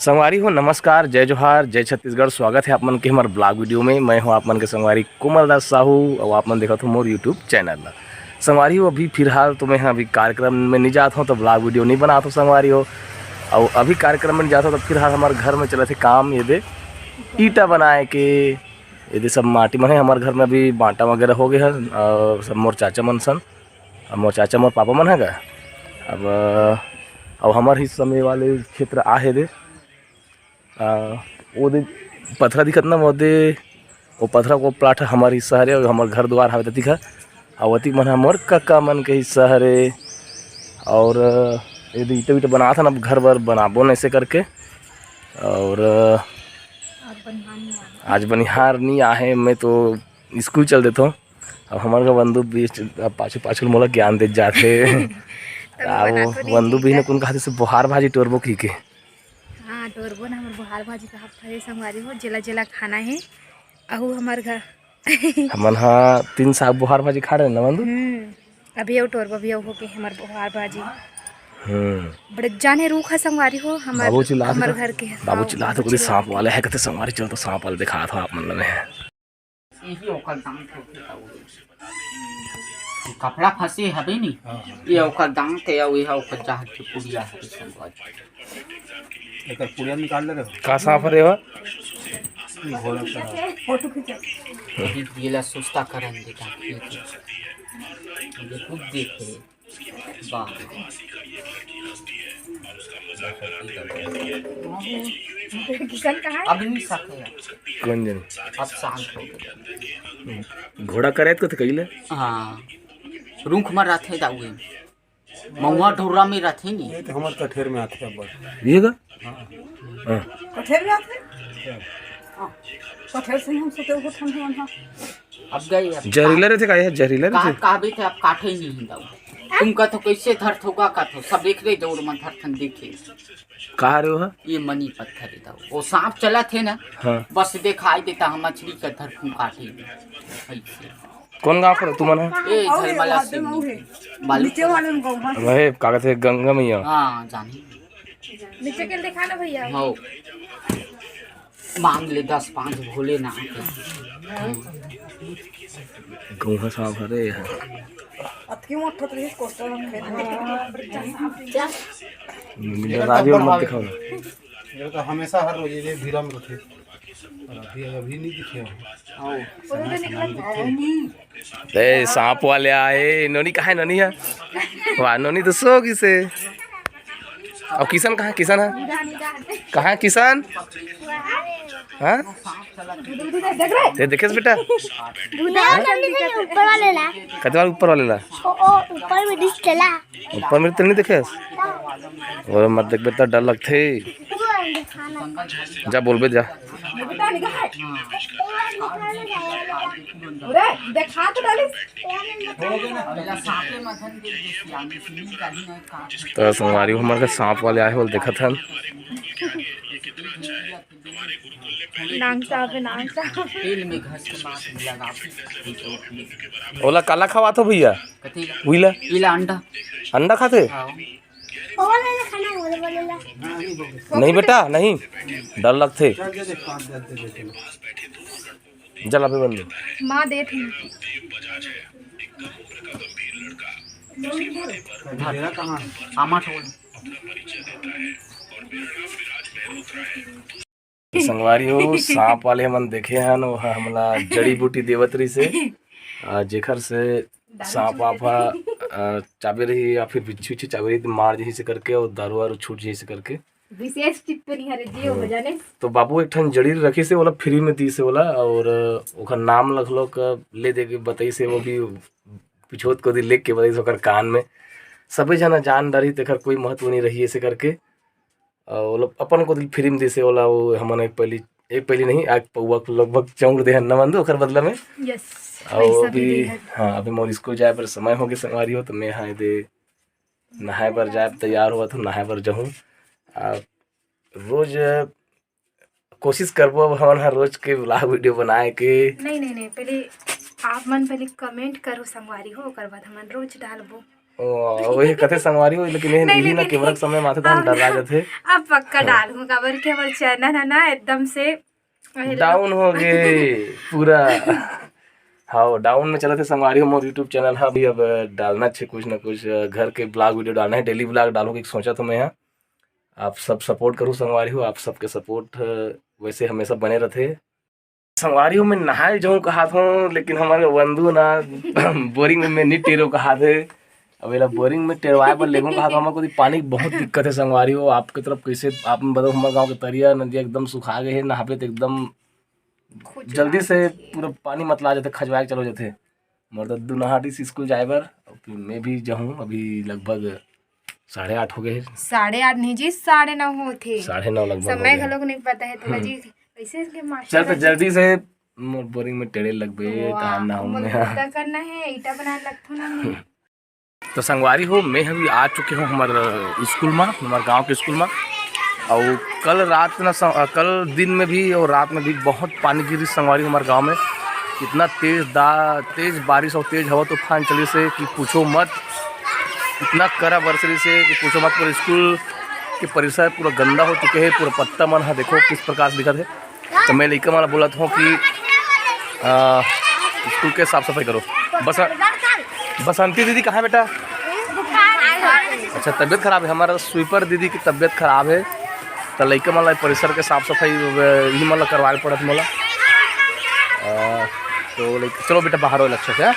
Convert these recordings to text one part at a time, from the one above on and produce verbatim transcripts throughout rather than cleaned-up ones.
संगवारी हो, नमस्कार, जय जोहार, जय छत्तीसगढ़। स्वागत है आप मन के हमर blog video में। मैं हूं आप मन के संगवारी कोमल दास साहू, अउ आप मन देखत हो मोर YouTube channel ला। संगवारी हो, अभी फिलहाल तो मैं ह अभी कार्यक्रम में नहीं जात हूं, तो blog video नहीं बनात हूं संगवारी हो। अउ अभी कार्यक्रम में नहीं जात हूं, तो फिलहाल हमर घर में चलत हे काम, ये दे ईटा बनाए के, ये दे सब माटी मन है हमर घर में, अभी बांटा वगैरह हो गए है, अउ सब मोर चाचा मन सन, अब मोर चाचा मोर पापा मन है का, अब, अब हमर हिस्सा में वाले क्षेत्र आहे दे, आ, वो दे पथरा दिखत ना, वो दे, वो पथरा को plot हमर हिस्सा हरे, अउ हमर घर दुआर हवे दतिक ह, अउ ओतिक मन ह मोर कका मन के हिस्सा हरे। अउ ये दे ईटा वीटा बनात हन, अब घर बर बनाबो न ऐसे करके। अउ आज बनिहार नहीं आहे, मैं तो स्कूल चल देथों। अब हमर का बंधु बीच, अब पाछू पाछू मोला ज्ञान देत जाथे। तब आ, वो बनात नहीं बंधु है। बीच ने कौन कहत हे से बोहार भाजी टोरबो की के। हाँ, टोरबो ना, हमर बोहार भाजी का हफ्ता है संगवारी हो, जेला जेला खाना है। अहू हमर घर। हमन हा तीन साग बोहार भाजी खा रहे ना बंधु? हम्म, अभी अउ टोरबो भी अउ होके हमर बोहार भाजी। हम्म। बड़े जाने रूख है संगवारी हो, हमर, बाबू चिल्लात हमर हे। घर के। बाबू हाँ, चिल्लात हे, बाबू बोले, चिल्लात "सांप हे। वाले है," कहते संगवारी, चल तो सांप वाले दिखात हो आप मन ल मैं। यही ओकर दांत होथे त वो कपड़ा फंसे हवे नी, हाँ। ये ओकर दांत है, ये ओकर जांघ के पुड़िया है संगवारी। एकर पुड़िया निकाल ले रे। का सांप हरे हो? घोड़ा का। अभी येला सुस्ता करन दे ताकि ये खुद देखे। वाह। किशन कहाँ है? अग्नि साथ है। कौन जन? अब शांत हो गया। घोड़ा करे तो कहिले? हाँ। रूख में रहथे दाऊ। महुआ ढोरा में रहथे नी। ये तो हमर कठेर में आथे अब। ये का? हाँ। कठेर में आथे? हाँ। कठेर से हम सोते उठन हुआ ना। अब गए, अब जहरीला रहथे का? ये जहरीला का, रहथे? काबे थे, अब काटे ही नहीं दाऊ। तुमका तो कैसे धरत होगा का तो, सब एक रे दौड़ में धरथन देखे। कहाँ रे वो? ये मनी पत्थर है दाऊ। वो सांप चलत हे ना, हाँ। बस दिखाई देता हम मछली का धरफूं काटे। ऐसे। कौन गाँव पर तुमन है? ए, झलमला से नीचे। बालू नीचे वाले में गाँव है। वही का कहते हैं, गंगा मैया। हाँ, जानी। नीचे के दिखा ना भैया। हाँ। मांग ले दस पाँच भोलेनाथ। गौहा साहब हरे। अतकी मोट होत रही कोस्टर में खेत में। राजू मत दिखाओ। ये तो हमेशा हर रोज ये भीरा में रखे। अभी, अभी नहीं दिखे। ए, सांप वाले आए। नोनी कहाँ है? नोनी है? वाह, नोनी तो सो गिसे। अब किशन कहाँ? किशन है? कहाँ है किशन? हाँ? ते देखेस बेटा? ऊपर वाले ला। कते वाला ऊपर वाले ला? ओ, ओ, ऊपर में दिख चला। ऊपर में तो नहीं देखेस? और मत देख बेटा, डर लगथे। जा बोलबे जा। अरे, देखा तो डाली। त संगवारी हो, हमर घर सांप वाले आए होल, देखत हन। नांग सांप है, नांग सांप। तेल में घस के माथ में लगा। ओला काला खवात हो भैया? कथी ला? उइला? इला अंडा। अंडा खाथे? हाँ। नहीं बेटा, नहीं, डर लगथे। चल, दे दे, पाँच दे दे, दे दे। जला पे बंद। माँ देत हूँ। तेरा कहाँ है? आमा ठोल। संगवारी हो, सांप वाले मन देखे हन, वो ह हमला जड़ी बूटी देवत रहिसे, आ, जेखर से सांप आप ह, आ, चाबे रही या फिर बिच्छू उच्छू चाबे रही, तो मार जही से करके, और दारू वारू छूट जही से करके। विशेष टिप्पणी हरे जी, वो हम्म। जाने। तो बाबू एक ठन जड़ी रखिसे, ओला free में दीसे ओला, और ओकर नाम लखलो का ले दे के बताइसे, वो भी पिछोत को दी लेके बताइसे ओकर कान में। सबे जना जान डारी, तेकर कोई महत्व नहीं रही ऐसे करके। अउ ओला अपन कोती free में दिसे ओला, वो हमन एक पहली, एक पहली नहीं, आग पौवा के लगभग चौंक दे हन नमन दो ओकर बदला में। Yes, अउ पैसा भी अभी, दे हन। हाँ, अभी मोर स्कूल जाए बर समय हो गए संगवारी हो, तो मैं हाँ दे नहाए बर जाए तैयार होवत हूँ, नहाए बर जाहूँ। आ, रोज कोशिश करबो अब हमन ह रोज के vlog video बनाए के। नहीं, नहीं, नहीं, पहले आप मन पहले comment करो संगवारी हो, ओकर बाद हमन रोज डालबो। ओ, वही कथे संगवारी हो, लेकिन ये नहीं, नहीं ना, लेकिन कैमरा के सामने माथे तो हम डरा जाथे। अब पक्का डालहूँ, काबर कि हमर चैनल है ना एकदम से डाउन हो गए पूरा। हाँ, डाउन में चलत हे संगवारी हो मोर YouTube चैनल। हाँ भाई, अब डालना छे कुछ ना कुछ, अ, घर के ब्लॉग वीडियो डालना है, डेली ब्लॉग डालूँ कि सोचा तो मैं, हाँ। आप सब सपोर्ट करूँ संगवारी हो, आप सबके सपोर्ट, अ, वैसे हमेशा बने रथे। संगवारी हो, मैं नहाए जाऊँ कहात हूँ, लेकिन हमारे वंदू ना बोरिंग में मैं नहीं टेरो कहात है। अब एला बोरिंग में टेरवाए बर लेगो कहात हूँ, हमर कोती पानी के बहुत दिक्कत है संगवारी हो। आपके तरफ कैसे, आप मन बताओ, हमारे गाँव के तरिया नदिया एकदम सुखा गए है, नहाबे तो एकदम जल्दी से पूरा पानी मतला जाथे, खजवाए के चलो जाथे। मोर दद्दू नहा दिस स्कूल जाए बर, अउ फिर मैं भी जाहूँ। अभी लगभग साढ़े आठ हो गए हे। साढ़े आठ नहीं जी, साढ़े नौ होथे। साढ़े नौ लगभग समय हो गए। घलोक नहीं पता है तोला जी। कैसे इसके मास्टर चल तो जी। जल्दी से मोर बोरिंग में टेढ़े लगबे, वाह, तहान नहाऊँ मोला मैं। ईटा करना है, ईटा बनाए लगथो ना मैं। तो संगवारी हो, मैं अभी आ चुके हूँ हमारे स्कूल में, हमारे गांव के स्कूल में। और कल रात ना स-, कल दिन में भी और रात में भी बहुत पानी गिरी संगवारी हमारे गांव में। इतना तेज दा तेज बारिश और तेज हवा तूफान चली से कि पूछो मत। इतना करा बरस रही से कि पूछो मत। पूरा स्कूल के परिसर पूरा गंदा हो चुके हैं। पूरा पत्ता मन हा देखो किस प्रकार से दिखत है। तो मैं लइका मन ला बोलत हूँ कि, आ, स्कूल के साफ सफाई करो। बस, बसंती दीदी कहाँ है बेटा? अच्छा, तबीयत खराब है, हमारा स्वीपर दीदी की तबीयत खराब है, तो लइका मन ला परिसर के साफ सफाई, अ, इही मन ला करवाए पड़त मोला। अ, तो लइका, चलो बेटा, बाहर हो लक्ष्य से, हाँ?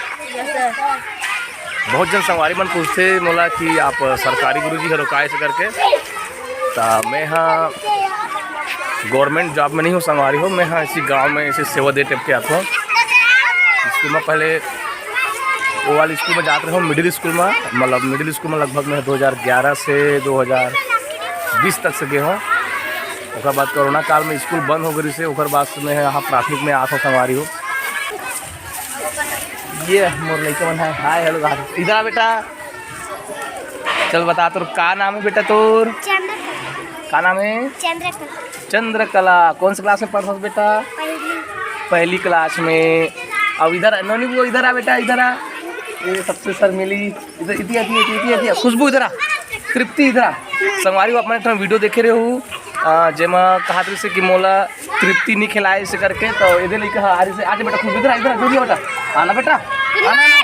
बहुत जन संगवारी मन पूछते मोला कि आप सरकारी गुरुजी हरो का ऐसे करके। त मैं हा गवर्नमेंट जॉब में नहीं हूँ संगवारी हो, मैं हा इसी गांव में इसी सेवा दे टाइप के आथों। स्कूल में पहले वो वाले स्कूल में जात रहे हूँ, मिडिल स्कूल में, मतलब मिडिल स्कूल में लगभग मैं दो हज़ार ग्यारह से दो हज़ार बीस तक से गए हूँ। ओकर बाद कोरोना काल में स्कूल बंद हो गई से, ओकर बाद से मैं यहाँ प्राथमिक में आथों संगवारी हो। ये मोर लइका मन है। हाय, हेलो, हाय। इधर आ बेटा। चल बता, तोर का नाम है बेटा तोर? चंद्र। का नाम है? चंद्रकला। चंद्रकला। कौन से क्लास में पढ़त हस बेटा? पहली। पहली क्लास में। अब इधर आ, नोनी वो इधर आ बेटा, इधर आ। ये सबसे शर्मीली। इधर, इधर, इधर, इधर, इधर, इधर। खुशबू इधर आ। तृप्ति इधर आ। संगवारी हो, आप मन एक ठन वीडियो देखे रहे हो, आ, जेमा कहत रहिसे कि मोला तृप्ति नहीं खिलाए से करके, तो एदे लइका हा आ रहिसे। आजा बेटा, खुशबू इधर आ, इधर आ, जल्दी आ बेटा, आना बेटा, आना, आना।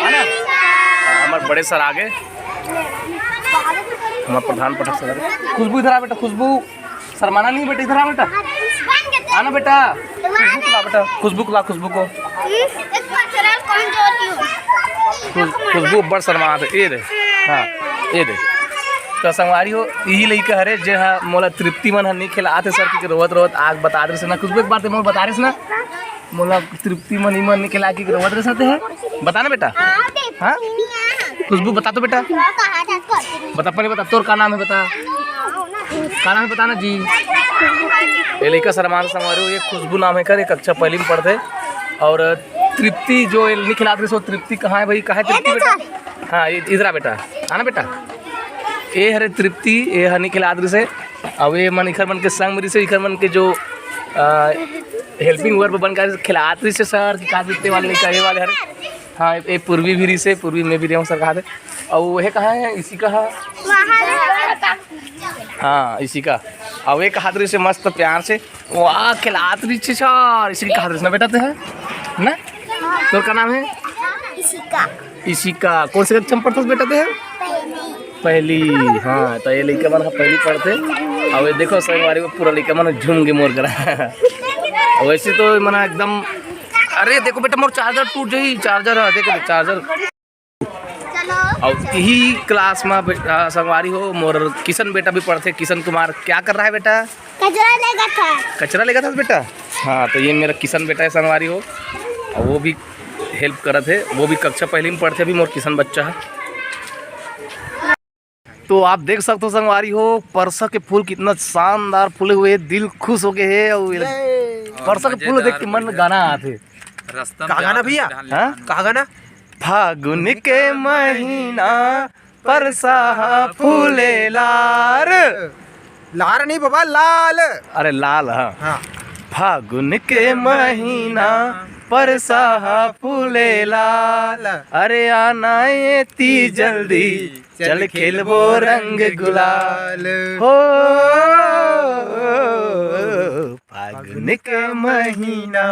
आना। हाँ, हमारे बड़े सर आ गए, हमारे प्रधान पाठक सर। खुशबू इधर आ बेटा, खुशबू, शर्माना नहीं बेटा, इधर आ बेटा, आना बेटा, खुशबू को ला बेटा, खुशबू को ला, खुशबू को। खुश-, खुशबू अब्बड़ शर्मात हे। ये दे, हाँ, ये दे। तो संगवारी हो, यही लइका हरे, जे हा मोला तृप्ति मन हा नहीं खिलात हे सर, कि रोवत रोवत आग बता दे से ना। खुशबू, एक बार ते मोला बता दे से ना, मोला तृप्ति मन, ई मन नहीं खिला के रोवत रहे से ते है। बता ना बेटा। हाँ? खुशबू, बता तो बेटा। बता, पहले बता, तोर का नाम है, बता। का नाम है, बता ना जी। ये लइका शर्मात हे संगवारी हो, ये खुशबू नाम है कर, ये कक्षा पहली में पढ़ते। और तृप्ति जो ये नहीं खिलात रहे से, तृप्ति कहाँ है भाई, कहाँ है तृप्ति बेटा? हाँ, ये इधर आ बेटा, आना बेटा। ये हरे तृप्ति, ये हा नहीं खिलात रहिसे। अब ये मन, इखर मन के संग में रहिसे, इखर मन के जो, आ, हेल्पिंग वर्ब बन के खिलात रहिसे सर, कि का दिखते वाले का, ये वाले हरे। हाँ, ये पूर्वी भी रहिसे, पूर्वी में भी रहे हूँ सर, कहा थे। और वो है कहाँ है, इसी का है? हाँ, इसी का। अब ये कहा रहिसे मस्त प्यार से, वाह, खिलात रहिसे सर, इसी का कहा रहिसे ना बेटा, ते है ना? तोर का नाम है? इशिका। इशिका। कौन से कक्षा में पढ़थस बेटा ते? पहली। हाँ, तो ये लइका मन ह पहली पढ़थे। अब ये देखो संगवारी हो, पूरा लइका मन झूम के मोर करा। वैसे तो मना एकदम, अरे देखो बेटा, मोर चार्जर टूट जाई, चार्जर है, देखो चार्जर। और यही क्लास में बे-, आ, संगवारी हो, मोर किशन बेटा भी पढ़थे, किशन कुमार। क्या कर रहा है बेटा? कचरा लेगत हे। कचरा लेगत हे बेटा? हाँ, तो ये मेरा किशन बेटा है संगवारी हो, और वो भी हेल्प करत है, वो भी कक्षा पहली में पढ़थे अभी, मोर किशन बच्चा है। तो आप देख सकते हो संगवारी हो, परसा के फूल कितना शानदार फूले हुए हैं, दिल खुश हो गए है। और परसा के फूल देख के मन गाना आते। का गाना भैया? हाँ? का गाना? फागुन के महीना परसा हा फूले लार। लार नहीं बाबा, लाल। अरे लाल, हाँ। हाँ। फागुन के महीना परसा ह फूले लाल, अरे आना एती जल्दी, चल खेलबो रंग गुलाल। हो फागुन के महीना,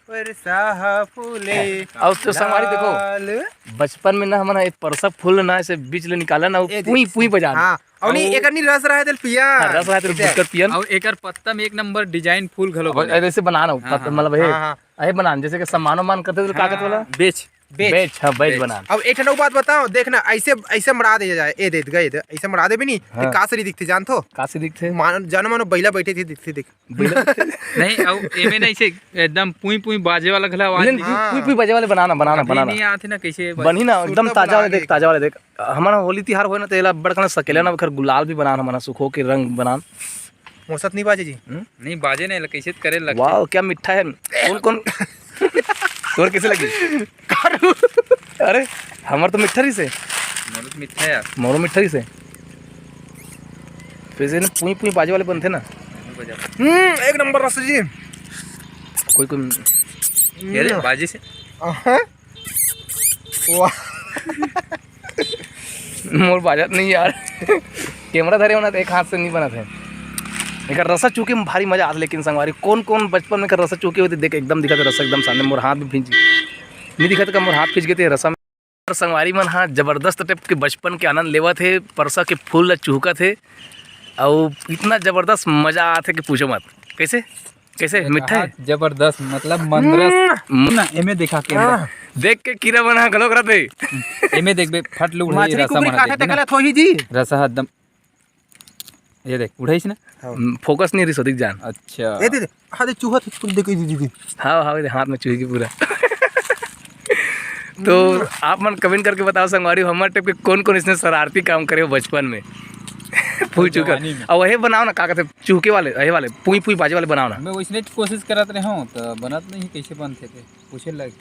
परसा ह फूले। अब तो संगवारी देखो, लाल। बचपन में ना हमन ह एक परसा फूल ना ऐसे बीच ले निकालन अउ ए दे। पुई पुई बजान। हाँ, अउ नहीं, अउ एकर नहीं रस रहे तेल पियन। हाँ, रस रहे तेल ऐसे। फुटकर पियन। अउ एकर पत्ता में एक नंबर डिजाइन फूल घलो अब बने। ऐसे बनान, हाँ, पत्ता हाँ। मतलब हे। हाँ, हाँ। अहे बनान, जैसे कि सम्मान उम्मान करते तो का कहते वाला? हाँ। बेच। बेच। बेच, हाँ, बेच बेच। बनान। अब एक ठन अउ बात बताओ, देख ना, ऐसे, ऐसे मड़ा दे जाए, ए दे, गए दे, ऐसे मड़ा दे भी नहीं, तो हाँ। का सरी दिखते, जानथो? का सरी दिखते? मान, जानो मानो बैला बैठे थे, दिखते, देख। बैला? नहीं, अउ एमे ना ऐसे एकदम पुई पुई बाजे वाला घला आवाज लेकिन नहीं। पुई पुई बाजे वाले बनाना, बनाना, अभी बनाना। नहीं आते ना, कैसे बस। बनी ना, एकदम सुरता ताजा वाले बुला देख, के। ताजा वाले देख। हमन होली तिहार होए ना, तो एला बड़कन सकेला ना, ओखर गुलाल भी बनान, हमन सुखो के रंग बनान। मोसत नहीं बाजे जी। हम्म? नहीं बाजे नहीं, कैसे करे लगथे? वाह, क्या मीठा है। कौन, कौन? तोर कैसे लगी? अरे, हमर तो मीठा रहिसे। मोरो तो मीठा है यार। मोरो मीठा रहिसे। वैसे ना पुई पुई बाजे वाले बनथे ना। बजा। हम्म, एक नंबर रस जी। कोई, कोई ये रे, हम्म। बाजे से। अहं। वाह। मोर बाजत नहीं यार। कैमरा धरे होना तो एक हाथ से नहीं बनत हे। एकर रसा चूके में भारी मजा आथे, लेकिन संगवारी कौन कौन बचपन में एकर रसा चूके होते, देख एकदम दिखत हे रसा एकदम सामने, मोर हाथ भी भींज नहीं दिखत का, मोर हाथ भींज गए थे रसा में। संगवारी मन हा जबरदस्त टाइप के बचपन के आनंद लेवत हे, परसा के फूल ला चुहकत हे, अउ इतना जबरदस्त मजा आथे कि पूछो मत। कैसे? कैसे? मीठा है? जबरदस्त, मतलब मंदरस। हम्म। ना, एमे देखा के अंदर। हाँ। देख के कीरा मन हा घलोक रथे। एमे देखबे, फट ले उड़ही, मछली रसा कुकरी मन हा काटे देख, तेकला थोही जी। रसा हा एकदम, ये देख, उड़ाइस ना? हाँ। हम्म, फोकस नहीं रही सोदिक जान। अच्छा। ए दे, दे। हाँ, दे, चूहा तो देख, दे, दे, दे। हाँ, हाँ, दे, हाथ में चूहे की पूरा। तो आप मन कमेंट करके बताओ संगवारी, हमर टाइप के कौन कौन इसने शरारती काम करे हो बचपन में। फूल चूका। जवानी में। अब वही बनाओ ना, का कहते, चूके वाले, यही वाले, पुई पुई बाजे वाले बनाओ ना। मैं वैसने कोशिश करत रहे हूँ, तो बनत नहीं, कैसे बनते थे, पूछे लग।